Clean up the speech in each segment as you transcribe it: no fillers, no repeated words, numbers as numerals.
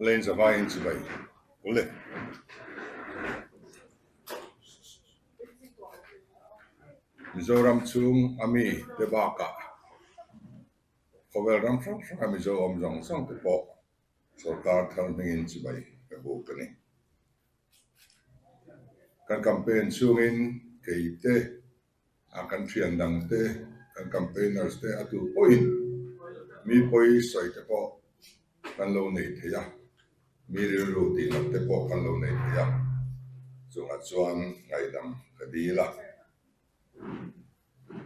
Lane zavaiin chibai ule. Mizoram chhung a mi te bakah khawvel ram hrang hranga Mizo awm zawng zawng te pawh sorkar thar hmingin chibai ka buk a ni. Kan campaign chhungin kei te a kan thian dang te, kan campaigners te a tu pawhin mi pawi sawi te pawh kan lo nei thei a, mi rilru tih lam te pawh kan lo nei thei a, chungah chuan ngaihdam ka dil a.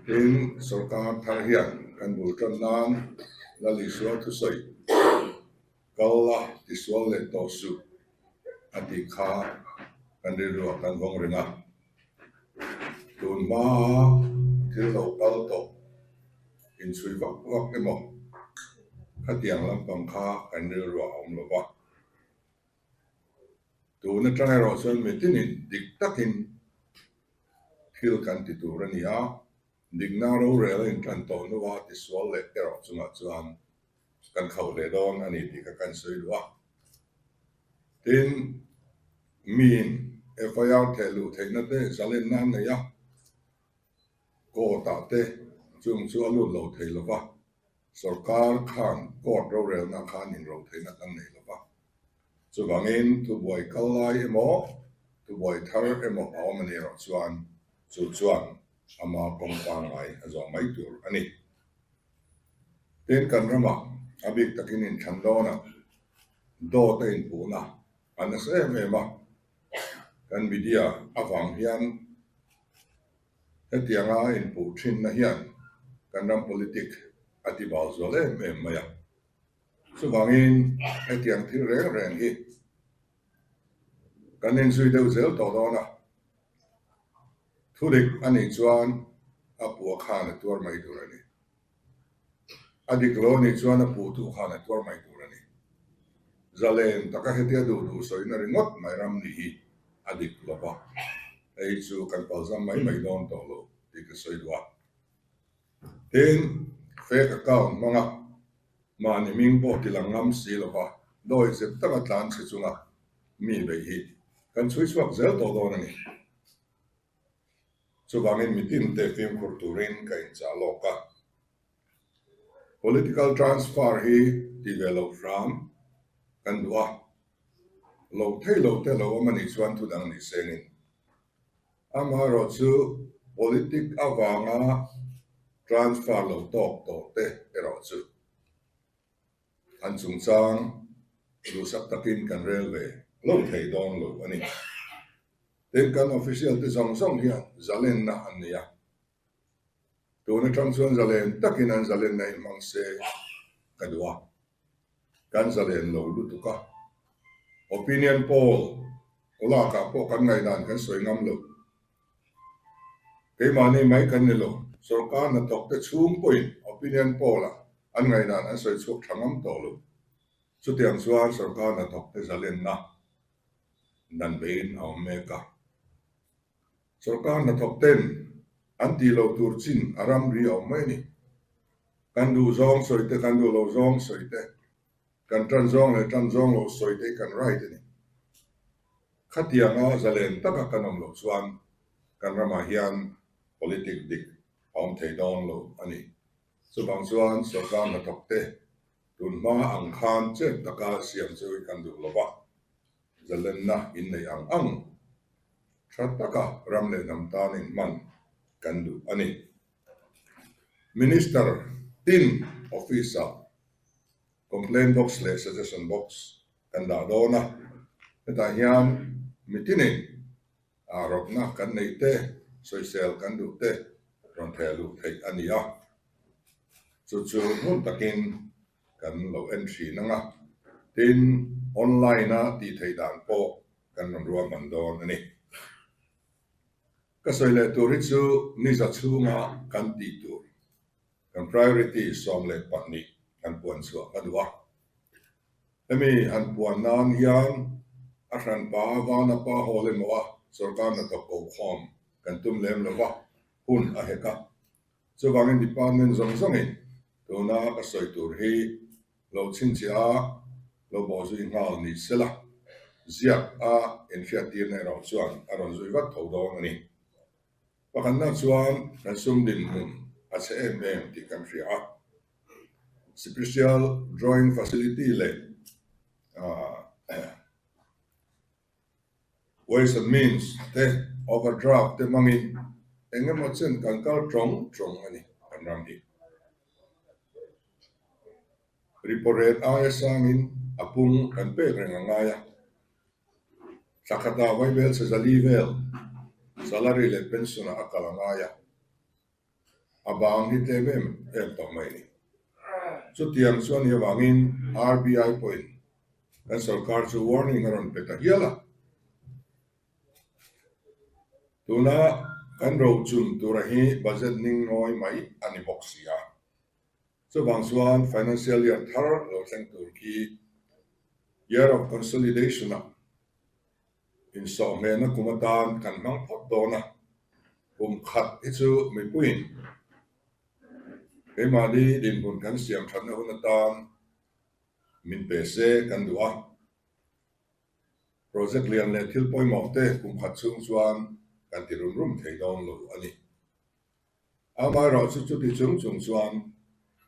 Tin, sorkar thar hian kan bul tan nan Lal Isua thusawi kal la tisual leh tawh suh a tih kha kan rilruah kan vawng reng a. Tun hmaa thil lo kal tawh inchhui vak vak emaw khatiang lampang kha kan rilruah a awm lo va. Tun atang erawh chuan mitinin dik takin thil kan ti tur a ni a, dikna rorel a intan tawh hnua tisual leh erawh chungah chuan kan khauh hle dawn a ni tih kha kan sawi duh a. Tin, miin FIR theh luh theihna te zalenna an nei a, court ah te chung chu a lut lo thei lo va, sorkar khan court rorelna khan inro theihna kan nei lo va. Chuvangin thubuai kal lai emaw, thubuai thar emaw a awm a nih erawh chuan chu chuan ama kawng pangngai a zawh mai tur a ni. Tin, kan ramah a bik takin inthlan dawnah dawt a inpuhna a nasa em em a, kan media avang hian hetianga inpuh thinna hian kan ram politic a ti bal zual em em mai a. Chuvangin hetiang thil reng reng hi kan inzui deuh zel tawh dawn a. Thudik a nih chuan a puh khan a tuar mai tur a ni. A dik lo a nih chuan a puhtu khan a tuar mai tur a ni. Zalen taka hetia duh duh sawina ringawt mai ram nih hi a dik lo va, hei chu kan palzam mai mai dawn tawh lo tih ka sawi duh a. Tin, fake account hmanga mahni hming pawh ti lang ngam si lo va, dawi zep taka tlan chhe chunga mi beih hi kan chhui chhuak zel tawh dawn a ni. Chuvangin mitin te fimkhur turin ka inchah lawk a. Political transfer hi ti ve loh hram kan duh a, lo thei lo te lo awm a nih chuan thudang ni sengin. Amaherawh chu politic avanga transfer lo tawk tawh te erawh chu an chungchang duhsak takin kan rel ve lo thei dawn lo a ni. Tin, kan official te zawng zawng hian zalenna an nei a, tun atang chuan zalen takin an zalenna hi hmang se ka duh a, kan zalen lo lutuk a. Opinion poll lakah pawh kan ngaihdan kan sawi ngam lo. Keimahni mai kan ni lo, sorkar hnathawk te chhung pawhin opinion poll ah an ngaihdan an sawi chhuak tha ngam tawh lo. Chutiang chuan sorkar hnathawk te zalenna dan beiin a awm mek a. Sorkar hnathawk ten an tih loh tur chin a ramri a awm mai a ni. Kan duh zawng sawi te, kan duh lo zawng sawi te, kan tan zawng leh tan zawng lo sawi te hi kan right a ni. Khatianga zalen taka kan awm loh chuan kan ramah hian politic dik a awm thei dawn lo a ni. Chuvang chuan sorkar hnathawk te tun hma ang khan chet taka siam chu hi kan duh lo va. Zalenna inneih ang ang tha taka ram leh hnam tan inhman kan duh a ni. Minister tin office-ah complaint box leh suggestion box kan dah dawn a, hetah hian mitinin rawtna kan neih te, sawisel kan duh te rawn theh luh theih a ni a, chu chu hmun takin kan lo en thin ang a, tin online a tih theih dan pawh kan rawn ruahman dawn a ni. Ka sawi leh tur hi chu niza chhunga kan tih tur kan priority 12 kan puan chhuah ka duh a. Hemi han puan nan hian a hranpa vana pa hawl emaw a sorkar hnathawk ko khawm kan tum lem lo va, hun a hek a. Chuvangin department zawng zawngin tuna ka sawi tur hi lo chhinchhiah a, lo Lo bawh zui nghal ni sela, ziak a inhriattirna erawh chuan a rawn zui vat tho dawn a ni. Pakhatna chuan kan sum dinhmun a chhe em em tih kan hria a, Special Drawing Facility leh Ways and Means te overdraft te hmangin eng emaw chen kan kal tawng tawng a ni kan ram hi. Repo rate aia sangin a pung kan pek reng a ngai a, thla khatah vaibel chhe zali vel salary leh pension ah a kal a ngai a, a bang hi tlem em em tawh mai a ni. Chutiang chuan hi avangin RBI pawhin kan sorkar chu warning a rawn pe ta hial a. Tuna kan rochun tura hi budget ning ngawi mai a ni bawk si a. Chuvang chuan financial year thar lo thleng tur khi year of consolidation ah insawhhmehna kum atan kan hmang phawt dawn a, kum khat hi chu mipuiin keimahni dinhmun kan siam thatna hun atan min pe se kan duh a. Project lian leh thil pawimawh te kum khat chhung chuan kan ti rum rum thei dawn lo a ni. Amaherawhchu chuti chung chung chuan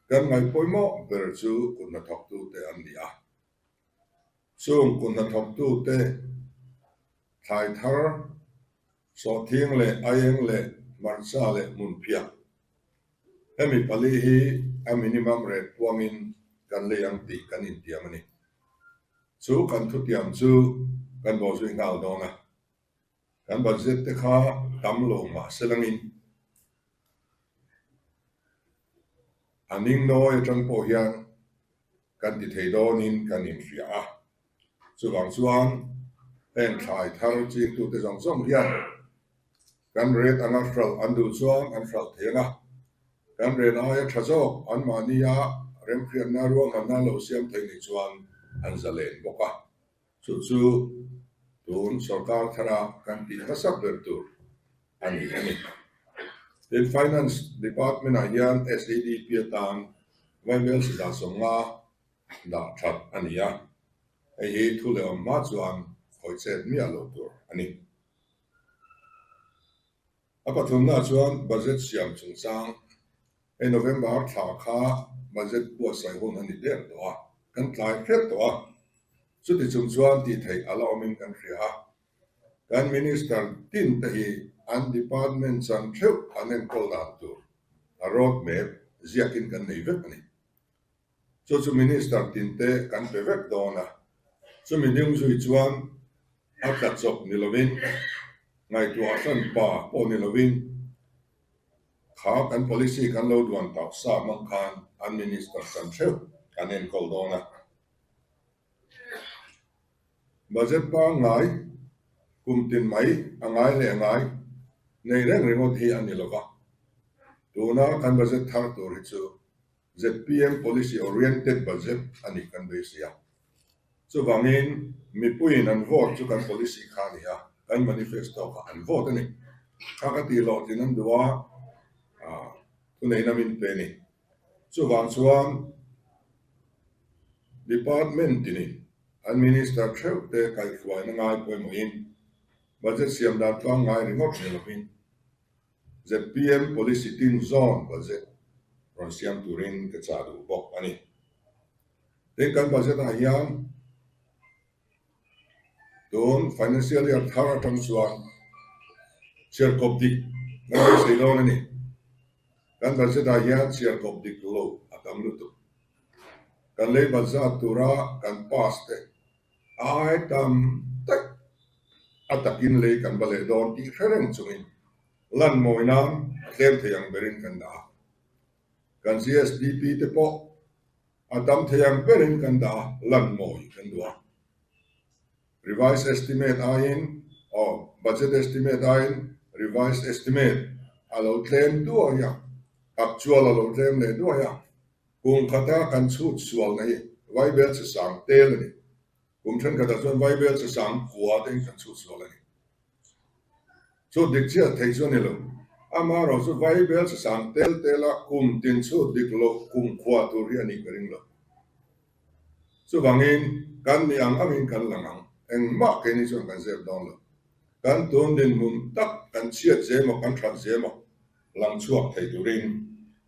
kan ngaihpawimawh ber chu kut hnathawktute an ni a. Chung kut hnathawktute thlai thar, sawhthing leh aieng leh hmarcha leh hmunphiah hemi pali hi a minimum rate puangin kan lei ang tih kan intiam a ni. Chu kan thutiam chu kan bawhzui nghal dawn a. Kan budget te kha tam lo mah se langin a ning nawi atang pawh hian kan ti thei dawnin kan inhria a. Chuvang chuan heng thlai thar chingtute zawng zawng hian kan rate anga hralh an duh chuan an hralh thei ang a, kan rate aia tha zawk anmahnia remhriatna ruahmanna lo siam thei nih chuan an zalen bawk a. Chu chu tun sorkar thara kan tih hmasa ber tur a ni a ni. Tin, Finance Department-ah hian SEDP atan Vaibel Siza 50 dah that a ni a, hei hi thu leh awm hma chuan khawih chet miah lo tur a ni. A pathumnaah chuan budget siam chungchang Hei November thla kha budget buatsaih hun a ni der tawh a, kan tlai hret tawh a. Chuti chung chuan tih theih a la awmin kan hria a. Kan Minister tin te hi an department chan theuh an enkawl dan tur a road map ziakin kan nei vek a ni. Chu chu Minister tin te kan pe vek dawn a, chumi ding zui chuan a tla chawp ni lovin, ngaihtuah hran pa pawh ni lovin, Kha kan policy kan lo duan tauh sa hmang khan an minister chan theuh kan enkawl dawn a. Budget pangngai kum tin mai a ngai leh ngai nei reng ringawt hi a ni lova. Tuna kan budget thar tur hi chu zpm policy oriented budget a nih kan beisei a. Chuvangin mipuiin an vote chu kan policy kha a ni a, kan manifesto kha an vote a ni. Kha ka tih loh tlin an duh a, thuneihna min pe a ni. Chuvang chuan department tinin an minister theuh te kaihhruaina ngai pawimawhin budget siam dan tlang ngai ringawt ni lovin zpm policy tin zawn budget rawn siam turin ka chah duh bawk a ni. Tin, kan budget ah hian tun financial year thar atang chuan chhiarkawp dik kan beisei dawn a ni. Kan budget ah hian chhiarkawp dik lo a tam lutuk. Kan lei bazar tura kan pass te a ai tam tak a takin lei kan va leh dawn tih hre reng chungin lan mawi nan a tlem thei ang berin kan dah a. Kan GSDP te pawh a tam thei ang berin kan dah a, lan mawi kan duh a. Revised estimate aiin aw budget estimate aiin revised estimate a lo tlem duai a, actual a lo tlem leh duai a. Kum khata kan chhut sualna hi Vaibel che sang tel a ni. Kum thenkhatah chuan Vaibel che sang kua te hi kan chhut sual a ni. Chu dik chiah thei chu a ni lo. Amaherawh chu Vaibel che sang tel tel a kum tin chhut dik loh kum khua tur hi a nih ka ring lo. Chuvangin kan nih ang angin kan lang ang. Engmah keini chuan kan zep dawn lo. Kan tun dinhmun tak kan chhiat zem aw kan that zem aw lang chhuak thei turin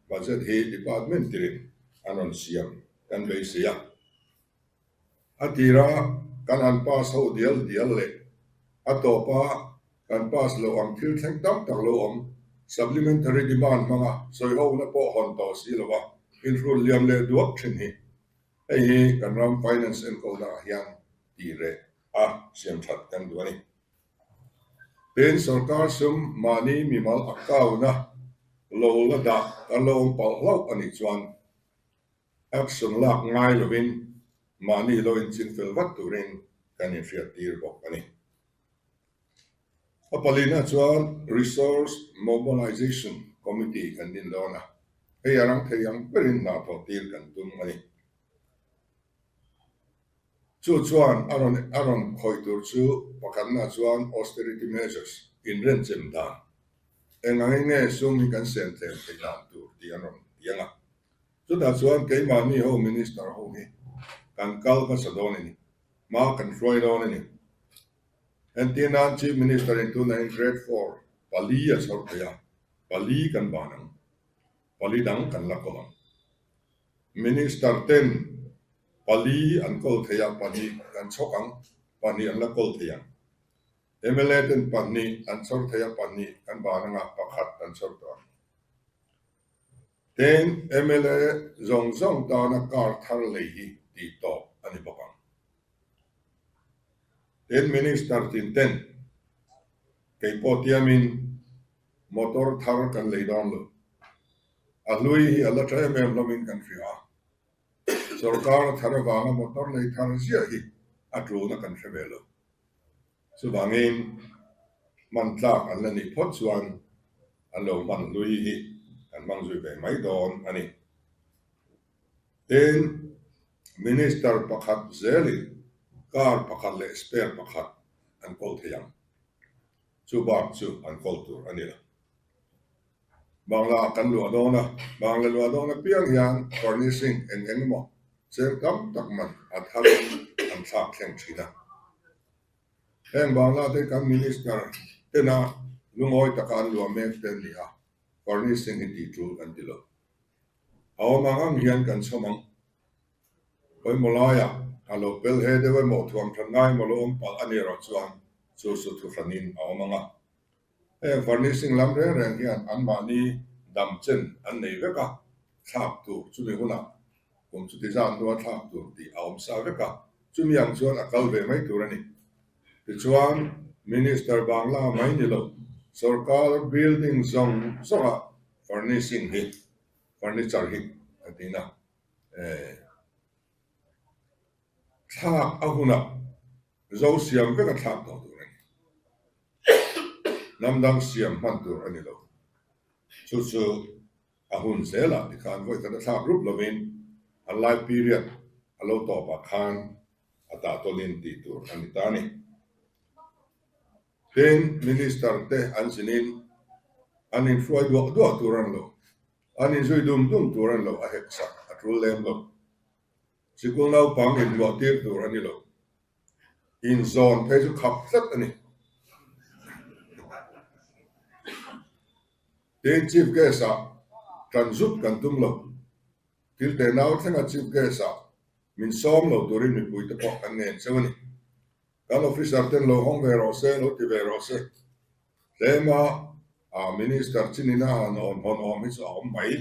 budget hi department tirin an rawn siam kan beisei a. A tira kan han pass ho dial dial leh a tawpa kan pass loh ang thil thleng tam tak lo awm supplementary demand hmanga sawi hona pawh hawn tawh si lova inhrul liam leh duak thin hi hei hi kan ram finance enkawlna ah hian tih reh a siam that kan duh a ni. Tin, sorkar sum mahni mimal account-a lo la dah kan lo awm palh hlauh a nih chuan Action lak ngai lovin mahni lo inching fel vat turin kan inhriat tir bawk a ni. A palina chuan Resource Mobilization Committee kan din dawn a, hei a rang thei ang berin hna thawh tir kan tum a ni. Chu chuan a rawn a rawn khawih tur chu pakhatna chuan austerity measures, inrenchem dan, eng angin nge sum hi kan sen tlem theih dan tur tih an rawn ti ang a. Chutah chuan keimahni ho Minister ho hi kan kal hmasa dawn a ni, hma kan hruai dawn a ni. Entirnan Chief Minister in tunah hian Grade 4 pali a chhawr thei a, pali kan ban ang, pali dang kan la kawl ang. Minister ten pali an kawl thei a, pahnih kan chhawk ang, pahnih an la kawl thei ang. Mla ten pahnih an chhawr thei a, pahnih kan ban ang a, pakhat an chhawr tawh ang. Tin, mla zawng zawng tana car thar lei hi tih tawp a ni bawk ang. Tin, Minister tin ten kei pawh tiamin motor thar kan lei dawn lo. A hlui hi a la tha em em hlawmin kan hria a. Sorkar thar avanga motor lei thar ziah hi a tluna kan hre ve lo. Chuvangin hman tlak an la nih phawt chuan an lo hman hlui hi kan hmang zui ve mai dawn a ni. Tin, Minister pakhat zelin car pakhat leh spare pakhat an kawl thei ang. Chu bak chu an kawl tur a ni lo. Bangla kan luah dawn a, Bangla luah dawn apiang hian furnishing eng eng emaw cheng tam tak man a tharin an thlak thleng thin a. Heng Bangla te kan Minister tena lungawi taka an luah mek te an ni a, furnishing hi tih tul kan ti lo. A awm ang ang hian kan chhawm ang. Pawimawh laiah a lo pel he deuh emaw thuam that ngai emaw lo awm palh a ni erawh chuan chu chu thuhranin a awm ang a. Heng furnishing lam reng reng hian anmahni dam chen an nei vek a, thlak tur chumi hunah kum chuti zan hnua thlak tur tih a awm sa vek a, chumi ang chuan a kal ve mai tur a ni. Tichuan, Minister Bangla mai ni lo, sorkar building zawng zawngah furnishing hi, furniture hi a tin a, thlak a hunah Zo siam vek a thlak tawh tur a ni. Hnam dang siam hman tur a ni lo. Chu chu a hun zelah tikhan vawi khat a thlak rup lovin an lai period a lo tawpah khan a tah tawlin tih tur a ni ta a ni. Tin, Minister te an zinin an inhruai duah duah tur a ni lo. An inzui dum dum tur a ni lo, a hek sak a tul lem lo. Sikul naupang inluah tir tur a ni lo. Inzawn phei chu khap tlat a ni. Tin, Chief Guest ah tan zut kan tum lo. Thil teh nau thlenga Chief Guest ah min sawm lo turin mipuite pawh kan ngen cheu a ni. Kan officer ten lo hawng ve rawh se, lo ti ve rawh se. Tlema Minister chinina han hawn awm hi chu a awm mai.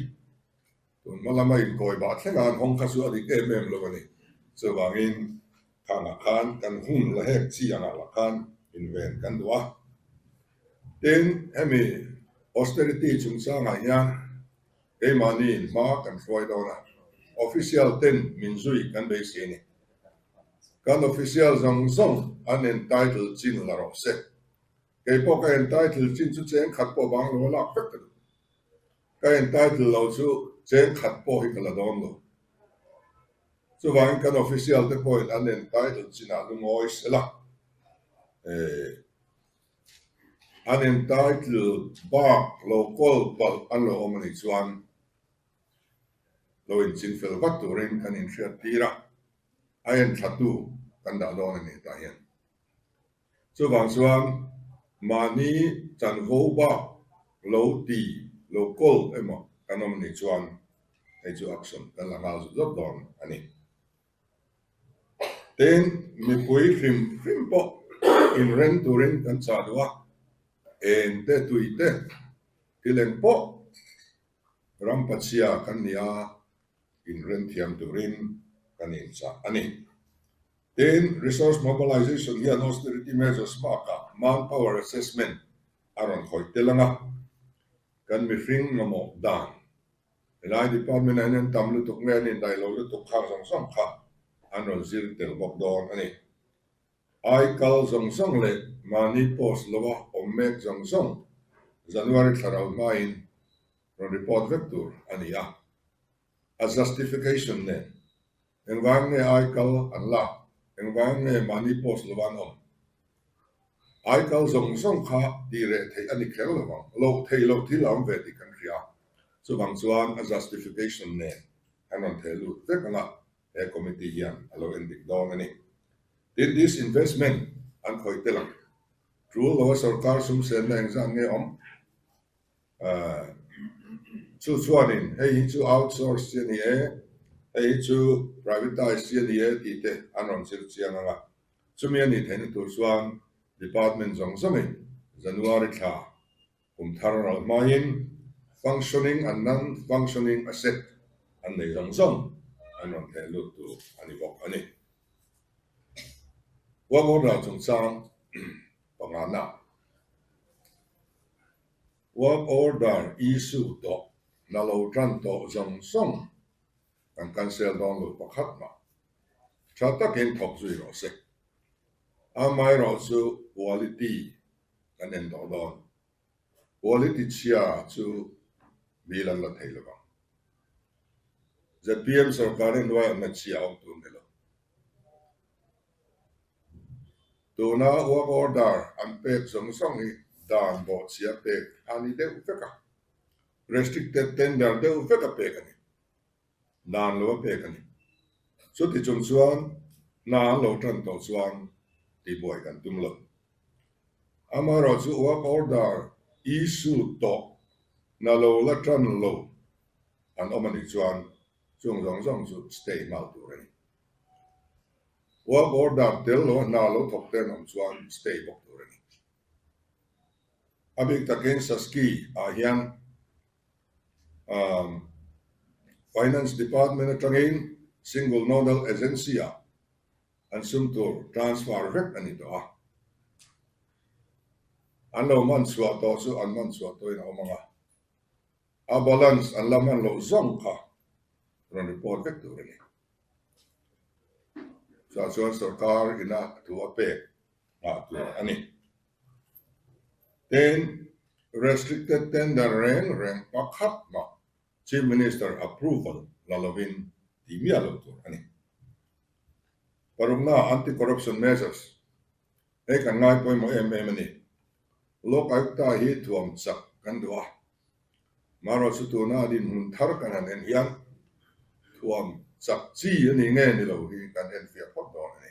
Tun hma lama inkawi bah thlengah an hawng kha chu a dik em em lo a ni. Chuvangin khanah khan kan hun la hek chi angah lah khan inven kan duh a. Tin, hemi austerity chungchangah hian keimahni hma kan hruai dawn a, official ten min zui kan beisei a ni. Kan official zawng zawng an entitle chin la rawh se. Keipawh ka entitle chin chu cheng khat pawh bang lo a lak vek ka duh. Ka entitle lo chu cheng khat pawh hi ka la dawn lo. Chuvangin kan official te pawhin an entitle chinah lungawi sela, eh, an entitle bak lo kawl palh an lo awm a nih chuan lo inching fel vat turin kan inhriat tir a. A en thlatu kan dah dawn a ni tah hian. Chuvang chuan mahni chanvo bak lo ti lo kawl emaw kan awm nih chuan hei chu action kan la nghal zut zut dawn a ni. Tin, mipui hrim hrim pawh inreng turin kan chah duh a, eng te tui te thil eng pawh ram pachhia kan ni a, inrem thiam turin kan inchah a ni. Tin, resource mobilization hian austerity measures bakah manpower assessment a rawn khawih tel ang a, kan mihring mamawh dan Helai department ah hian an tam lutuk nge an indaih lo lutuk khang zawng zawng kha an rawn zir tel bawk dawn a ni. Ai kal zawng zawng leh mahni post lova awm mek zawng zawng January thla rau hmain rawn report vek tur a ni a. A justification nen engvang nge ai kal an lak, engvang nge mahni post lova an awm? Ai kal zawng zawng kha tih reh theih a ni kher lo vang, loh theih loh thil a awm ve tih kan hria. Chuvang chuan a justification nen an rawn theh lut vek ang a, he committee hian a lo en dik dawn a ni. Tin, disinvestment an khawih tel ang. Tul lo a sorkar sum senna engzat nge awm? Chu chuanin hei hi chu outsource chi a ni e, hei hi chu privatise chi a ni e tih te an rawn zir chiang ang a. Chumi a nih theihna tur chuan department zawng zawngin January thla kum thar ral hmain functioning and non-functioning asset an nei zawng zawng an rawn theh lut tur a ni bawk a ni. Work order chungchang pangana. Work order issue tawh na lo tan tawh zawng zawng kan cancel dawn lo pakhat mah. Tha takin thawk zui rawh se. Amaherawh chu quality kan en tawh dawn. Quality chhia chu bill an la thei lo vang. ZPM sorkar hi hnuaiah hna chhia a awm tur ni lo. Tuna work order an pek zawng zawng hi dan bawhchhia pek a ni deuh vek a. Restricted tender deuh vek a pek a ni. Dan lo a pek a ni. Chuti chung chuan hna an lo tan tawh chuan tihbuai kan tum lo. Amaherawh chu work order issue tawh hna lo la tan lo an awm a nih chuan chung zawng zawng chu stay nghal tur a ni. Work order tel lo a hna lo thawk te an awm chuan stay bawk tur a ni. A bik takin Saski ah hian Finance Department atangin Single Nodal Agency ah an sum tur transfer vek a ni tawh a. An lo man chhuah tawh chu an man chhuah tawhin a awm ang a. A balance an la man loh zawng kha rawn report vek tur a ni. Chutah chuan sorkar ina thu a pek nghah tur a ni. Tin, restricted tender reng reng pakhat mah Chief Minister approval la lovin ti miah lo tur a ni. Parukna anti-corruption measures hei kan ngai pawimawh em em a ni. Lok Ayukta hi thuam chak kan duh a, Marawh chu tuna dinhmun thar kan han en hian thuam chak chi a ni nge ni lo hi kan enfiah phawt dawn a ni.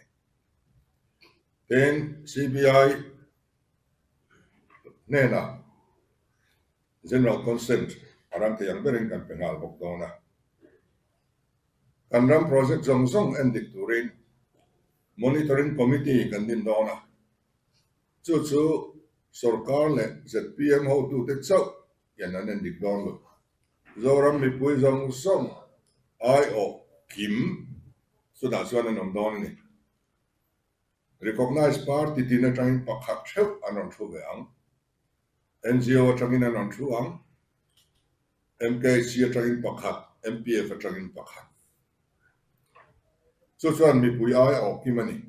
Tin, CBI hnenah General Consent a ram thei ang berin kan pe nghal bawk dawn a. Kan ram project zawng zawng endik turin Monitoring Committee kan din dawn a. Chu chu sorkar leh zpm hotute chauh hian an en dik dawn lo. Zoram mipui zawng zawng aiawh kim chutah chuan an awm dawn a ni. Recognised party tin atangin pakhat theuh an rawn thu ve ang. NGO atangin an rawn thu ang. MKC atangin pakhat, MPF atangin pakhat. Chu chuan mipui aiawh kim a ni.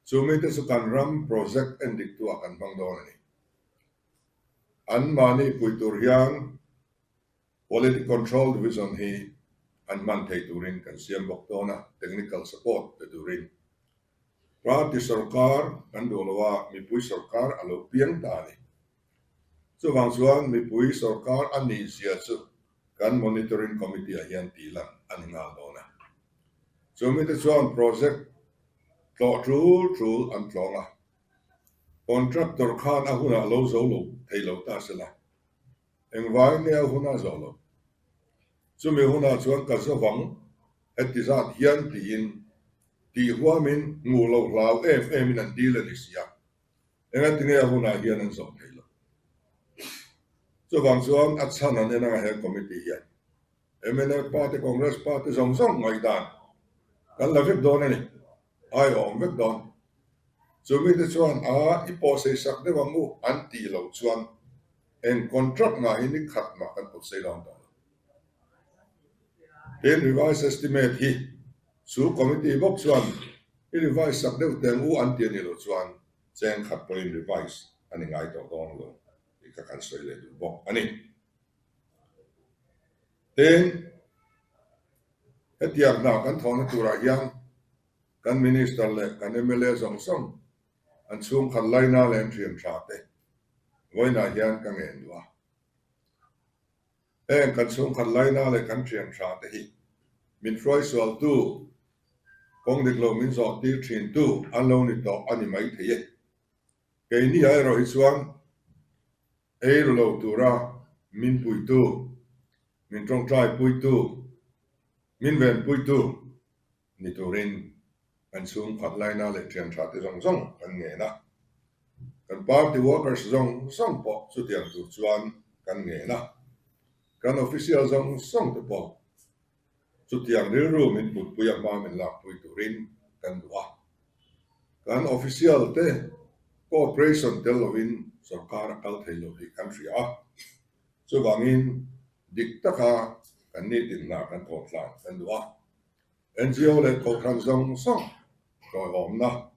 Chu mite chu kan ram project en dik tu ah kan hmang dawn a ni. An mahni pui tur hian Quality Control Division hi an hman thei turin kan siam bawk dawn a, technical support pe turin. Party sorkar kan duh lo a, mipui sorkar a lo piang ta a ni. Chuvang chuan mipui sorkar a nih zia chu kan Monitoring Committee ah hian tih lan a ni nghal dawn a. Chumite chuan project tlawh tul tul an tlawng a, contractor khan a hunah lo zo lo thei lo ta se la, engvangin nge a huna zawh lo? Chumi hunah chuan ka zavang heti zat hian tiin tih huamin hmuh loh hlau em emin an dil a ni si a, Engatinge a hunah hian an zawh thei lo? Chuvang chuan a chhan an en anga he committee hian mnf party, Congress party zawng zawng ngaihdan kan la vek dawn a ni, ai a awm vek dawn. Chu mite chuan a i pawhsei sak deuh ang u an tih loh chuan eng contract mah hi ni khat mah kan pawhsei dawn tawh lo. Tin, revise estimate hi chu committee bawk chuan i revise sak deuh teh ang u an ti a nih loh chuan cheng khat pawhin revise a ni ngai tawh dawn lo tih kha kan sawi leh duh bawk a ni. Tin, hetiang hna kan thawhna turah hian kan Minister leh kan mla zawng zawng an chhungkhat laina leh an thian tha te vawiinah hian ka ngen duh a. Heng kan chhungkhat laina leh kan thian tha te hi min hruaisualtu, kawng dik lo min zawh tir thintu an lo ni tawh a ni mai thei e. Keini ah erawh hi chuan ei ru lo tura min puitu, min tawngtai puitu, min venpuitu ni turin kan chhungkhat laina leh thian tha te zawng zawng kan ngen a. Kan party workers zawng zawng pawh chutiang tur chuan kan ngen a. Kan official zawng zawng te pawh chutiang rilru min putpui a hma min lakpui turin kan duh a. Kan official te cooperation tel lovin sorkar a kal thei lo tih kan hria a. Chuvangin dik taka kan nitin hna kan thawh tlan kan duh a. NGO leh kohhran zawng zawng hlawihawmna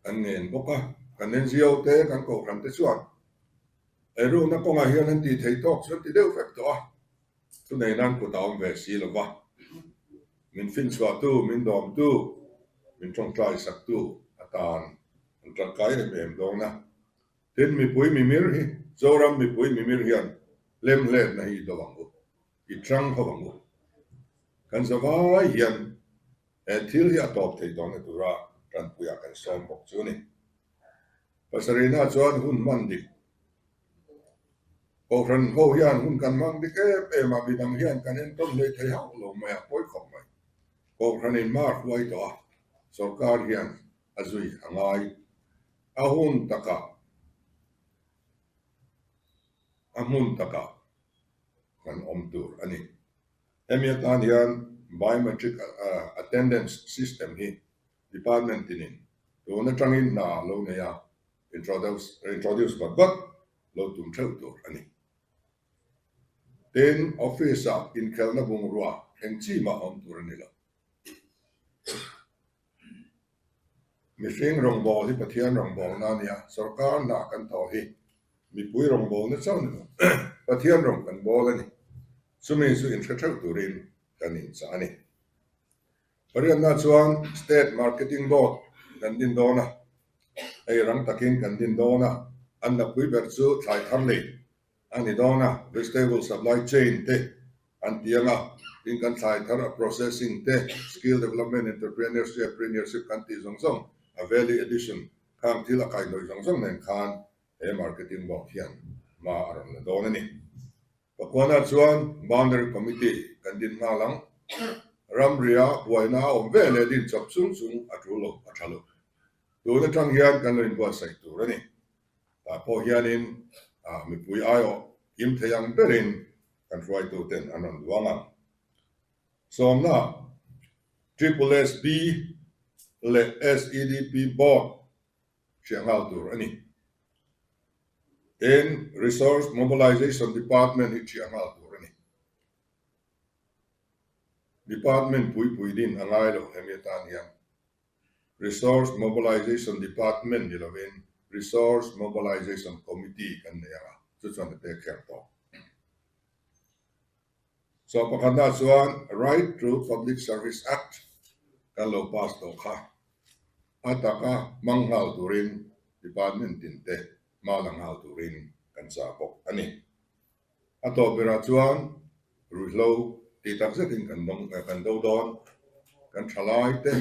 kan ngen bawk a, kan NGO te kan kohhran te chuan eirukna kawngah hian an tih theih tawk chu an ti deuh vek tawh a, thunei nan kut a awm ve si lo va, min finchhuahtu, min dawmtu, min tawngtai saktu atan an tangkai em em dawn a. Tin, mipui mimir hi, Zoram mipui mimir hian hlemhletna hi i do ang u. I tang ho ang u. Kan zavai hian he thil hi a tawp thei tawhna tura tanpuiah kan sawm bawk chu a ni. Pasarihna chuan hun hman dik. Kohhran ho hian hun kan hmang dik em em a, midang hian kan entawn hlei thei hauh lo mai a, pawi khawp mai. Kohhranin hma a hruai tawh a, sorkar hian a zui a ngai. A hun takah, a hmun takah kan awm tur a ni. Hemi atan hian biometric attendance system hi department tinin tun atangin hna lo nei a, introduce vat vat lo tum theuh tur a ni. Tin, office-ah inkhelhna bungrua eng chi mah awm tur a ni lo. Mihring rawngbâwl hi Pathian rawngbâwlna a nia, sorkar hna kan thawh hi mipui rawngbâwlna chauh ni lo, Pathian rawng kan bâwl a ni. Chumi chu inhre theuh turin kan inchah a ni. Pariatna chuan State Marketing Board kan din dawn a, hei rang takin kan din dawn a, an napui ber chu thlai thar lei A ni dawn a, vegetable supply chain te an ti ang a, tin kan thlai thar a processing te, skill development, entrepreneurship, premiership kan tih zawng zawng, a value addition khang thil a kaihhnawih zawng zawng nen khan he marketing board hian hma a rawn la dawn a ni. Pakuana chuan boundary committee kan din nghal ang, ramria buaina a awm ve leh din chawp chung chung a tul lo, a tha lo. Tun atang hian kan lo inbuatsaih tur a ni. Tah pawh hianin mipui aiawh kim thei ang berin kan hruaituten an rawn duang ang. Sawmna, Triple SB leh SEDP Board hriah nghal tur a ni. Tin, Resource Mobilization Department hi hriah nghal tur a ni. Department puipui din a ngai lo hemi atan hian. Resource Mobilization Department ni lovin Resource Mobilization Committee kan nei ang a, chu chuan a pek kher tawh. Chaw pakhatna chuan Right to Public Service Act kan lo pass tawh kha a taka hmang nghal turin department tin te hma la nghal turin kan chah bawk a ni. A tawp berah chuan ruihhlo tih tak zetin kan do dawn. Kan thalai te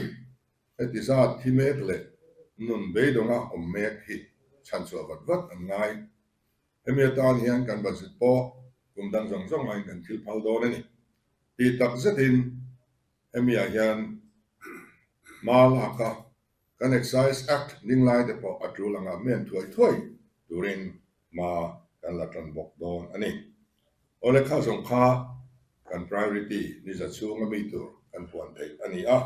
heti zat thi mek leh nun beidawnga awm mek hi chhanchhuah vat vat an ngai. Hemi atan hian kan budget pawh kum dang zawng zawng aiin kan thil phal dawn a ni. Tih tak zetin hemi ah hian hma lak a kan Excise Act ding lai te pawh a tul anga men thuai thuai turin hma kan la tan bawk dawn a ni. Awle kha zawng kha kan priority ni za chhunga mi tur kan puan theih a ni a.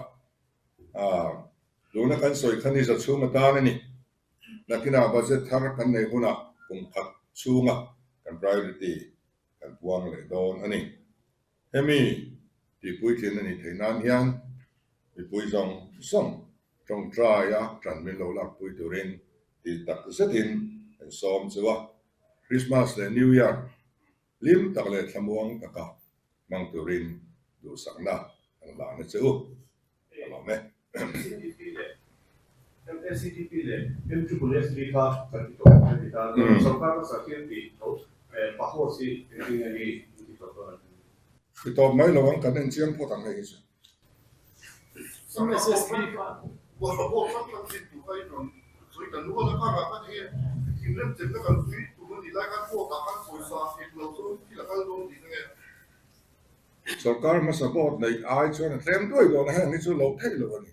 Tuna kan sawi kha ni za chhung atan a ni. Nakinah budget thar kan nei hunah kum khat chhunga kan priority kan puang leh dawn a ni. Hemi tihpuitlin a nih theih nan hian mipui zawng zawng tawngtaia tan min lo lakpui turin tih tak zetin kan sawm chu a. Christmas leh New Year hlim tak leh thlamuang taka hmang turin duhsakna kan hlahna che u a lawm e. CDP leh MACDP leh MSSB kha kan ti tawh a ni ta. Sorkar hmasa hian tih tho pahawt hi engtin nge mi in ti tawh dawn a ni? Ti tawp mai lo ang, kan en chiang phawt ang hei hi chu. MSSB kha. Sorkar hmasa board neih ai chuan a tlem duai dawn a, heng hi chu lo theih lo a ni.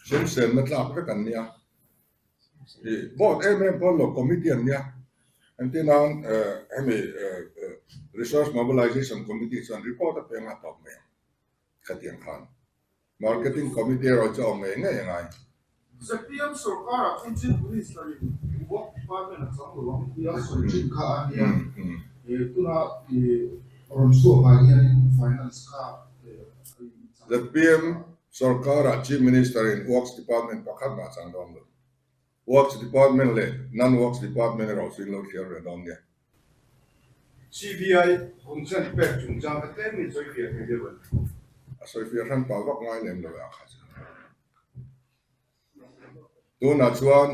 Sum senna tlak vek an nia. Ih board em em pawh lo committee an nia. Engtin nan hemi Resource Mobilization Committee chuan report a peng a tawp mai ang khatiang khan. Marketing Committee erawh chu a awm ngei ngei a ngai. ZPM sorkar-ah chuan Chief Minister-in Work Department a chang lo ang tia sawi thin kha a nia. Tuna rawn chhuakah hianin Finance kha a in chang. ZPM sorkar-ah Chief Minister-in Works Department pakhat mah a chang dawn lo. Works Department leh Non-Works Department erawh chu in lo thliar ve dawn nia. CBI consent pek chungchang kha tlem in sawi fiah thei deuh a ni. A sawi fiah hran pah vak ngai lem lo e a kha chu. Tunah chuan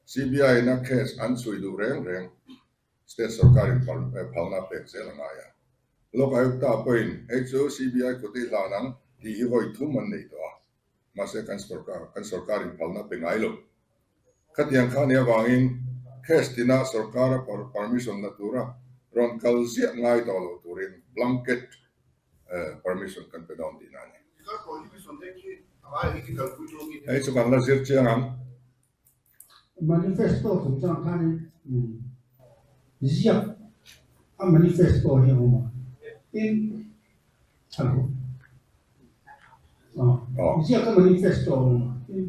CBI in a case an chhui duh reng reng state sorkar in phalna a pek zel a ngai a. Lok Ayukta pawhin hei chu CBI kut i hlan ang tih hi vawi thum an nei tawh a. Mahse kan sorkar kan sorkar in phalna a pe ngai lo. Khatiang kha nia vangin case tina sorkara permission la tura rawn kal ziah ngai tawh lo turin blanket permission kan pe dawn tihna a ni. Hei chu kan la zir chiang ang. Manifesto chungchang khanin ziak a manifesto hi a awm a, tin hello ziak a manifesto a awm a, tin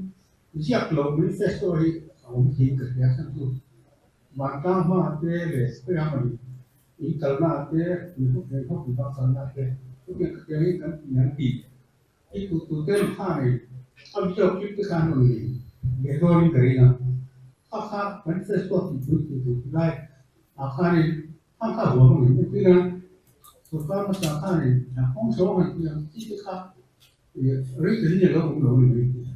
ziak loh manifesto hi a awm thei ka hria chhan chu vantlang hma te leh khawi ang ani in kalna te khawpui bak kalna te chutiang khatiangin kan an tih I tu ten kha nei a video clip te khan rawn nei leh dawnin ka ring a, kha kha manifesto tih pui tih tur ti lai ah khanin kha kha huam a ngei entir a, sorkar hmasa khanin kawng chho han tih ang chi te kha written in a lo awm lo a ni mai tih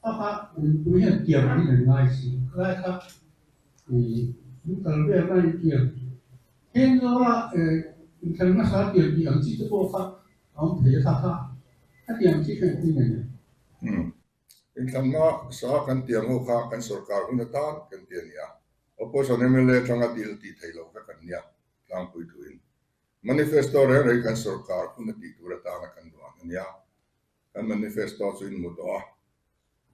a, kha kha mipui hian tiam angin an ngai si, khalai kha ih an kal vel na intiam then zawla inthlan hmasa tiam tih ang chi te pawh kha A awm thei a kha kha hetiang chi kha engtin nge ni? Umm. Inthlanna sa kan tiang ho kha kan sorkar hun atan kan ti a nia. Opposition mla atanga deal tih theih loh vek an nia tlangpui thuin. Manifesto reng reng kan sorkar hun a tih tur atana kan duan a nia. Kan manifesto chu in hmu tawh a.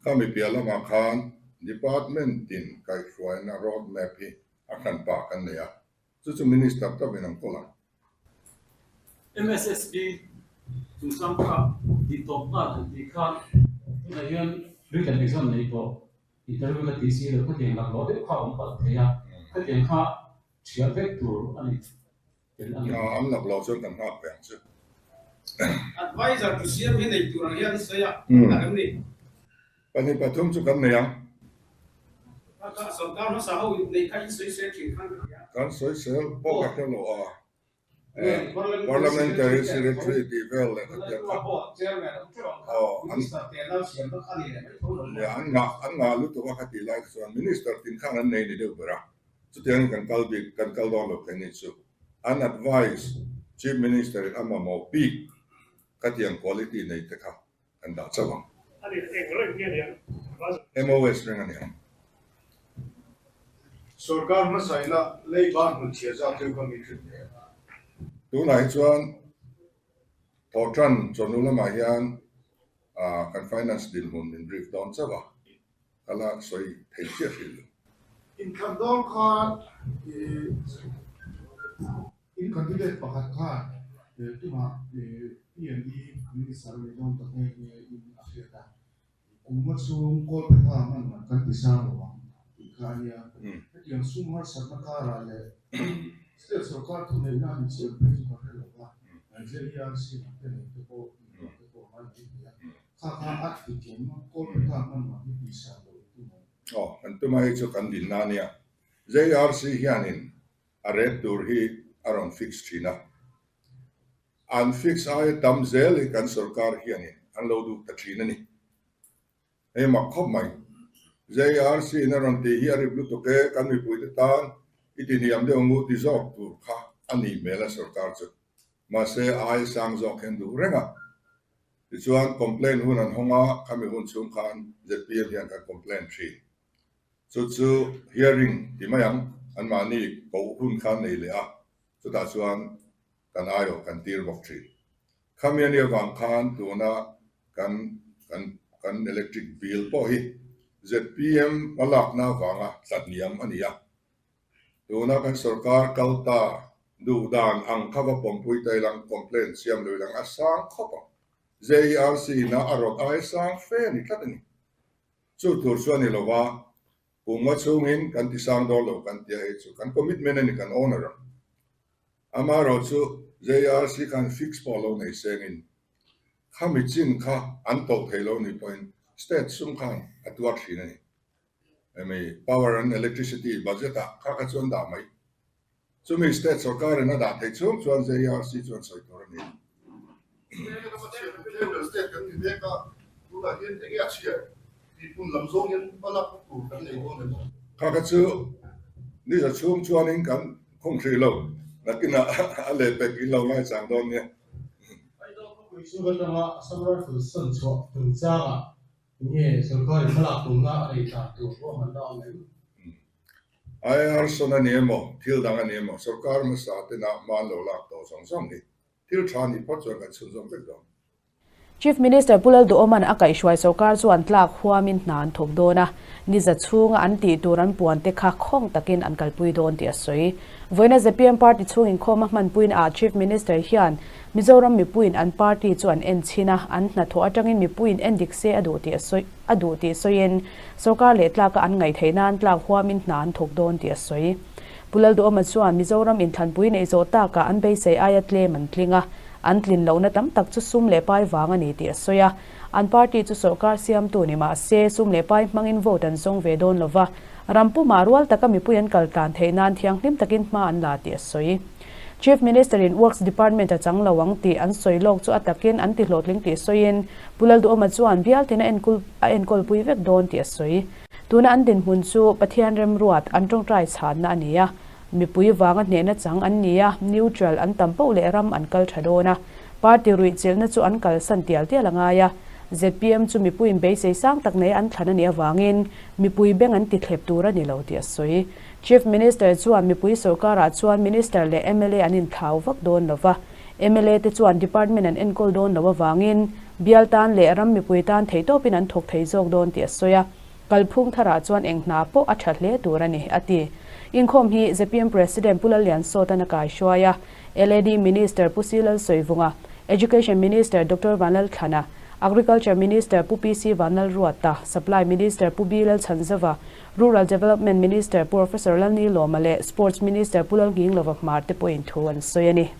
Khami piah lamah khan department tin kaihhruaina road map hi a hran pah kan nei a. Chu chu minister tawkin an kawl ang. MSSB chungchang kha tih tawp nghal han tih khan tunah hian written exam nei tawh interview ka ti si lo khatiang laklawh deuh kha a awm palh thei a, khatiang kha thiah vek tur a ni tel a ni. An laklawh chuan kan nghak ve ang chu. Advisor tu siam hi nei tur ang hian i sawi a, a rem ni. Pahnih pathum chu kan nei ang. Sorkar hmasa ho nei kha in sawisel thin khan ka hria. Kan sawisel pawh ka hre lo a. Parliamentary Secretary tih vel leh ka hriat kha. Aw an an ngah an ngah lutuk a kha tih lai chuan Minister tin khan an nei ni deuh ber a. Chutiangin kan kal bik kan kal dawn lo thei ni chu. An advice Chief Minister in a mamawh bik khatiang quality nei te kha. Kan dah chauh ang. MOS reng a ni ang. Sorkar hmasa ina leiba hnutchhiah zat deuh kha mi hrilh hle. Tunah hi chuan thawhtan chawhnu lamah hian kan finance dinhmun min brief dawn chauh a, ka la sawi thei chiah hrilh lo. Inthlan dawn khan In candidate pakhat khan tumah PND Minister a ni dawn ta nghe nghe in a hriat a, kuma chhung Kawlphetha hman man kan ti sang lo ang tih kha a nia. Hetiang sum harsatna karah leh state sorkar thuneihna a ni chiah phei chu ka hre lo va, JERC lam te nen te pawh inruah te pawh a ngai mai thei a. Kha kha a ti kem Kawlphetha hman man hi tih san loh in tum ang. Aw, kan tuma hi chu kan dinna a nia. JRC hianin A rep tur hi a rawn fix thin a, an fix aia tam zel hi kan sorkar hianin an lo duh ta thin a ni. Hei mak khawp mai. JRC in a rawn tih hi a rip lutuk e, kan mipuite tan i ti hniam deuh ngu ti zawk tur kha a nih hmel a sorkar chu. Mahse aia sang zawk hian duh reng a. Tichuan complaint hun an hawng a, khami hun chhung khan zpm hian kan complaint thin. Chu chu hearing ti mai ang, anmahni koh hun kha nei leh a, chutah chuan kan aiawh kan tir bawk thin. Khami a nih avang khan tuna kan kan kan electric bill pawh hi zpm hmalakna avanga tlatniam a ni a. Tuna kan sorkar kal ta duh dan ang kha va pawmpui ta ilang complaint siam lo ilang a sang khawp ang. JERC ina a rawt ai sang fe a ni tlat a ni. Chu tur chu a ni lo va, kumnga chhungin kan ti sang dawn lo kan tia hei chu kan commitment a ni kan owner ang. Amaherawh chu JRC khan fix pawh lo nei sengin khami chin kha an tawlh thei lo ni pawhin state sum khan a tuar thin a ni. Hemi power and electricity budget ah kha kha chuan dah mai. Chumi state sorkarin a dah theih chhung chuan JRC chuan sawi tur a ni. Kha kha chu ni za chhung chuanin kan khung hrih lo, nakinah a leh pek in lo ngaichang dawn nia. Aizawl khawpui chhung atanga Assam Rifles sawn chhuah chungchangah enge sorkarin hmalak tumna a nei dan tur ruahmanna a awm em? IR sawn a ni emaw, thil dang a ni emaw, sorkar hmasa tena hma an lo lak tawh zawng zawng hi thil tha ni phawt chuan kan chhunzawm vek dawn. Chief Minister Pu Lalduhawma'n a kaihhruai sorkar chuan tlak huamin hna an thawk dawn a, ni za chhunga an tih tur an puan te kha khawng takin an kalpui dawn tih a sawi. Vawiina zpm party chhung inkhawm a hmanpuiin ah Chief Minister hian Mizoram mipuiin an party chu an en chhin a, an hnathawh atangin mipuiin en dik se a duh tih a sawi a duh tih sawiin sorkar leh tlaka an ngaihtheih nan tlak huamin hna an thawk dawn tih a sawi. Pu Lalduhawma chuan Mizoram inthlanpui neih zawh takah an beisei aia tlem an tling a, an tlin lohna tam tak chu sum leh pai vang a ni tih a sawi a. An party chu sorkar siamtu ni mah se sum leh pai hmangin vote an zawng ve dawn lova, ram pumah rual taka mipui an kal tlan theih nan thianghlim takin hma an la tih a sawi. Chief Minister-in Works Department a chang lo ang tih an sawi lawk chu a takin an ti hlawhtling tih sawiin Pu Lalduhawma chuan bialtin a enkawl a enkawlpui vek dawn tih a sawi. Tuna an dinhmun chu Pathian remruat an tawngtai chhanna a ni a, mipui vanga hnehna chang an ni a, neutral an tam poh leh ram an kal tha dawn a, party ruihchilhna chu an kalsan tial tial a ngai a, zpm chu mipuiin beisei sang tak nei an thlan a nih avangin mipui beng an ti thlep tur a ni lo tih a sawi. Chief Minister chuan mipui sorkarah chuan Minister leh mla an inthlau vak dawn lo va, mla te chuan department an enkawl dawn lo avangin bial tan leh ram mipui tan theihtawpin an thawk thei zawk dawn tih a sawi a, kalphung tharah chuan eng hna pawh a tha hle tur a ni, a ti. Inkhawm hi zpm President Pu Lallian Sawtan a kaihruai a, LAD Minister Pu Si Lalsawivunga, Education Minister Doctor Vanlalthlana, Agriculture Minister Pu PC Vanlalruata, Supply Minister Pu B Lalchhanzova, Rural Development Minister Pu Professor Lalni Lawma leh Sports Minister Pu Lalnghinglova Hmar te pawhin thu an sawi a ni.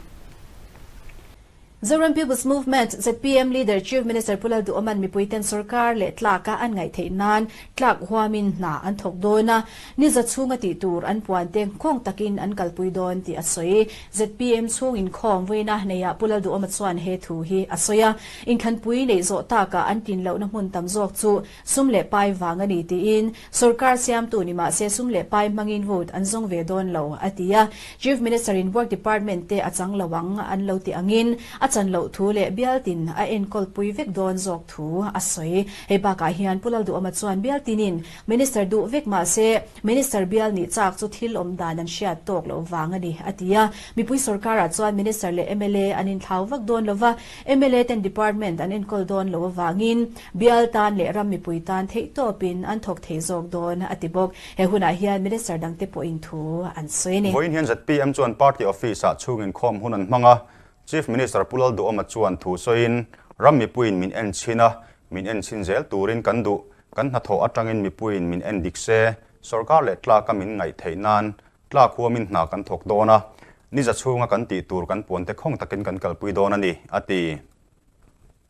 Zoram People's Movement, zpm, Leader Chief Minister Pu Lalduhawma'n mipuiten sorkar leh tlaka an ngaih theih nan tlak huamin hna an thawk dawn a, ni za chhunga tih tur an puan te nghawng takin an kalpui dawn tih a sawi. Zpm chhung inkhawm vuina neiah Pu Lalduhawma chuan he thu hi a sawi a, inthlanpui neih zawh takah an tlin lohna hmun tam zawk chu Sum leh pai vang a ni tiin sorkar siamtu ni mahse sum leh pai hmangin vote an zawng ve dawn lo a ti a. Chief Minister in Work Department te a chang lo ang an lo ti angin a chan loh thu leh bialtin a enkawl pui vek dawn zawk thu a sawi. Hei bakah hian Pu Lalduhawma chuan bialtinin Minister duh vek mah se Minister bial nih chak chu thil awm dan an hriat tawk loh vang a ni, a ti a. Mipui sorkarah chuan Minister leh mla an inthlau vak dawn lova, mla ten department an enkawl dawn loh avangin bial tan leh ram mipui tan theihtawpin an thawk thei zawk dawn, a ti bawk. He hunah hian Minister dangte pawhin thu an sawi a ni. Vawiin hian zpm chuan party office-ah chhungin khawm hun an hmang a, Chief Minister Pu Lalduhawma chuan thu sawiin, Ram mipuiin min en chhin a, min en chhin zel turin kan duh. Kan hnathawh atangin mipuiin min en dik se, sorkar leh tlaka min ngaih theih nan tlak huamin hna kan thawk dawn a, niza chhunga kan tih tur kan puante khawng takin kan kalpui dawn a ni, a ti.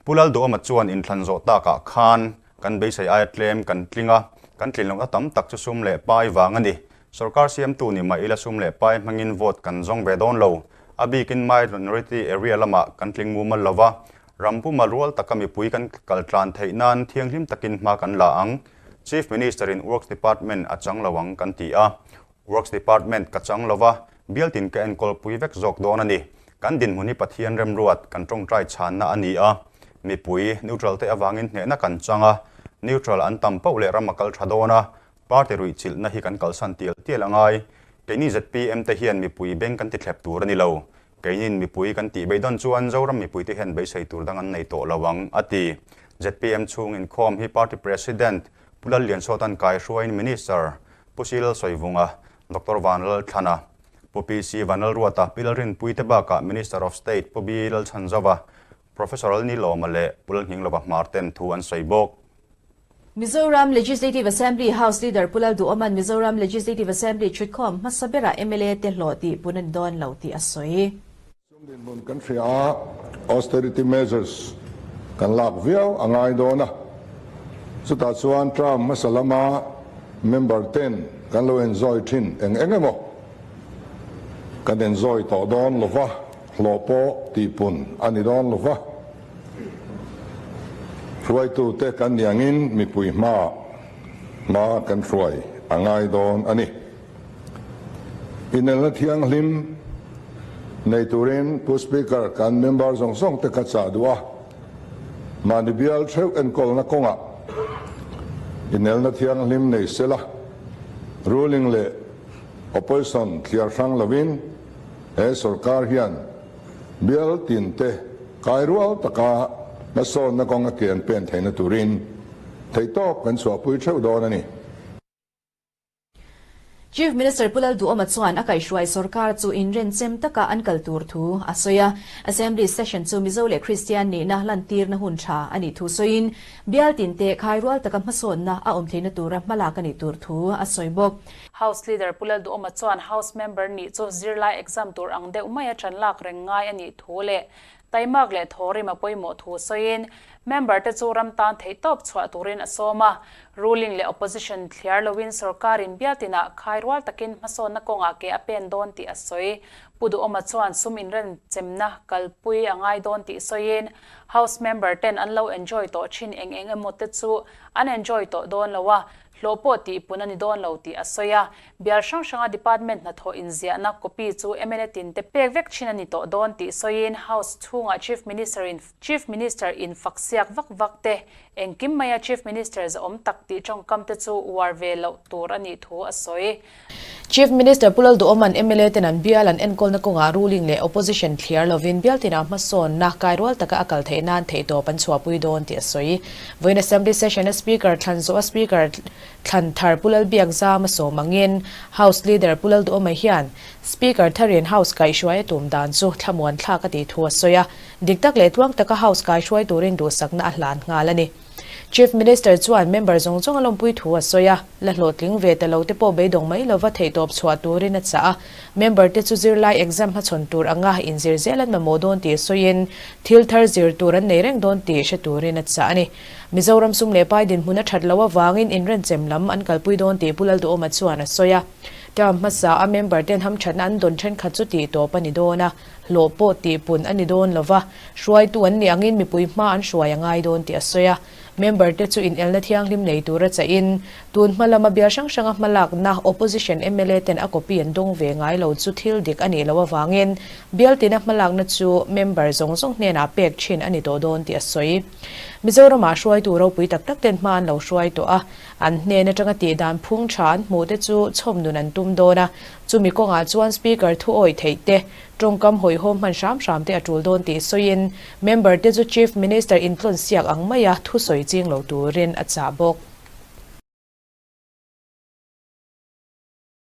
Pu Lalduhawma chuan inthlan zawh takah khan kan beisei aia tlem kan tling a, kan tlin lohna tam tak chu sum leh pai vang a ni. Sorkar siamtu ni mah ila sum leh pai hmangin vote kan zawng ve dawn lo. A bikin minority area lamah kan tling mumal lo va, ram puma rual taka mipui kan kal tlan theih nan thianghlim takin hma kan la ang. Chief Minister-in Works Department a chang lo ang kan ti a. Works Department ka chang lo va, bialtin ka enkawl pui vek zawk dawn a ni. Kan dinhmun hi Pathian remruat, kan tawngtai chhanna a ni a. Mipui, neutral te avangin hnehna kan chang a, neutral an tam poh leh ram a kal tha dawn a, party ruihchilhna hi kan kalsan tial tial a ngai. Keini zpm te hian mipui beng kan ti thlep tur a ni lo. Keinin mipui kan tih beidawn chuan Zoram mipuite hian beisei tur dang an nei tawh lo ang, a ti. Zpm chhung inkhawm hi party president Pu Lalliansawta'n kaihruaiin Minister Pu Sil Sawivunga, Doctor Vanlalthlana, Pu PC Vanlalruata, Pi Lalrinpuii te bakah Minister of State Pu B Lalchhanzova, Professor Lalnilawma leh Pu Lalnghinglova Hmar ten thu an sawi bawk. Mizoram Legislative Assembly House Leader Pu Lalduhawma'n Mizoram Legislative Assembly thutkhawm hmasa berah mla te hlawh tih pun a ni dawn lo tih a sawi. Sum dinhmun kan hria a, austerity measures kan lak viau a ngai dawn a. Chutah chuan term hmasa lama member ten kan lo enjoy thin eng eng emaw kan enjoy tawh dawn lova, hlawh pawh tihpun a ni dawn lova. Hruaitute kan ni angin mipui hmaah hma kan hruai a ngai dawn a ni. Inelna thianghlim nei turin Pu Speaker kan member zawng zawng te ka chah duh a, mahni bial theuh enkawlna kawngah inelna thianghlim nei sela, ruling leh opposition thliar hrang lovin he sorkar hian bial tin te kai rual taka hmasawnna kawnga ke an pen theihna turin theihtawp kan chhuahpui theuh dawn a ni. Chief Minister Pu Lalduhawma chuan a kaihhruai sorkar chu inrenchem taka an kal tur thu a sawi a. Assembly session chu Mizo leh Kristian nihna lantirna hun tha a nih thu sawiin, bial tinte khai rual taka hmasawnna a awm theihna tura hmalak a nih tur thu a sawi bawk. House Leader Pu Lalduhawma chuan House member nih chu zirlai exam tur ang deuh maia ṭan lak reng ngai a nih thu leh Taimak leh thawrim a pawimawh thu sawiin, member te chu ram tan theihtawp chhuah turin a sawm a. Ruling leh opposition thliar loin sorkarin bialtinah khai rual takin hmasawnna kawngah ke a pen dawn tih a sawi. Pu Duhawma chuan sum inrenchemna kalpui a ngai dawn tih sawiin, House member ten an lo enjoy tawh thin eng eng emaw te chu an enjoy tawh dawn lo a, hlawh pawh tihpun a ni dawn lo tih a sawi a. Bial hrang hranga department hnathawh inziahna copy chu mla tin te pek vek thin a ni tawh dawn tih sawiin House chhungah Chief Minister in Chief Minister in fak siak vak vak te, engkim maia Chief Minister zahawm tak tih tawngkam te chu uar ve loh tur a nih thu a sawi. Chief Minister Pu Lalduhawma'n mla ten an bial an enkawlna kawngah ruling leh opposition thliar lovin bial tinah hmasawnna kairual taka a kal theih nan theihtawp an chhuahpui dawn tih a sawi. Vawiin Assembly Session a Speaker thlan zawh a Speaker Thlan thar Pu Lalbiakzama sawm angin House Leader Pu Lalduhawma hian Speaker tharin House kaihhruai a tum dan chu thlamuan thlak a tih thu a sawi a, dik tak leh tluang taka House kaihhruai turin duhsakna a hlan nghal a ni. Chief Minister chuan member zawng zawng a lawmpui thu a sawi a, la hlawhtling ve ta lo te pawh beidawng mai lova theihtawp chhuah turin a chah a, member te chu zirlai exam hmachhawn tur anga inzir zel an mamawh dawn tih sawiin thil thar zir tur an nei reng dawn tih hre turin a chah a ni. Mizoram sum leh pai dinhmun a that loh avangin inrenchem lam an kalpui dawn tih Pu Lalduhawma chuan a sawi a. Term hmasa a member ten hamthatna an dawn thenkhat chu tih tawp a ni dawn a, hlawh pawh tihpun a ni dawn lo va, hruaitu an nih angin mipui hma an hruai a ngai dawn tih a sawi a. Member te chu inelna thianghlim nei tura chahin, tun hma lama bial hrang hranga hmalakna Opposition mla ten a copy an dawng ve ngai lo chu thil dik a nih loh avangin bial tina hmalakna chu member zawng zawng hnenah pek thin a ni tawh dawn tih a sawi. Mizoramah hruaitu ropui tak tak ten hma an lo hruai tawh a, an hnen atanga tihdan phung tha an hmuh te chu chhawm nun an tum dawn a, chumi kawngah chuan Speaker thu awih theih te, tawngkam hawihhawm hman hram hram te a tul dawn tih sawiin member te chu Chief Minister intlawn siak ang maia thusawi ching lo turin a chah bawk.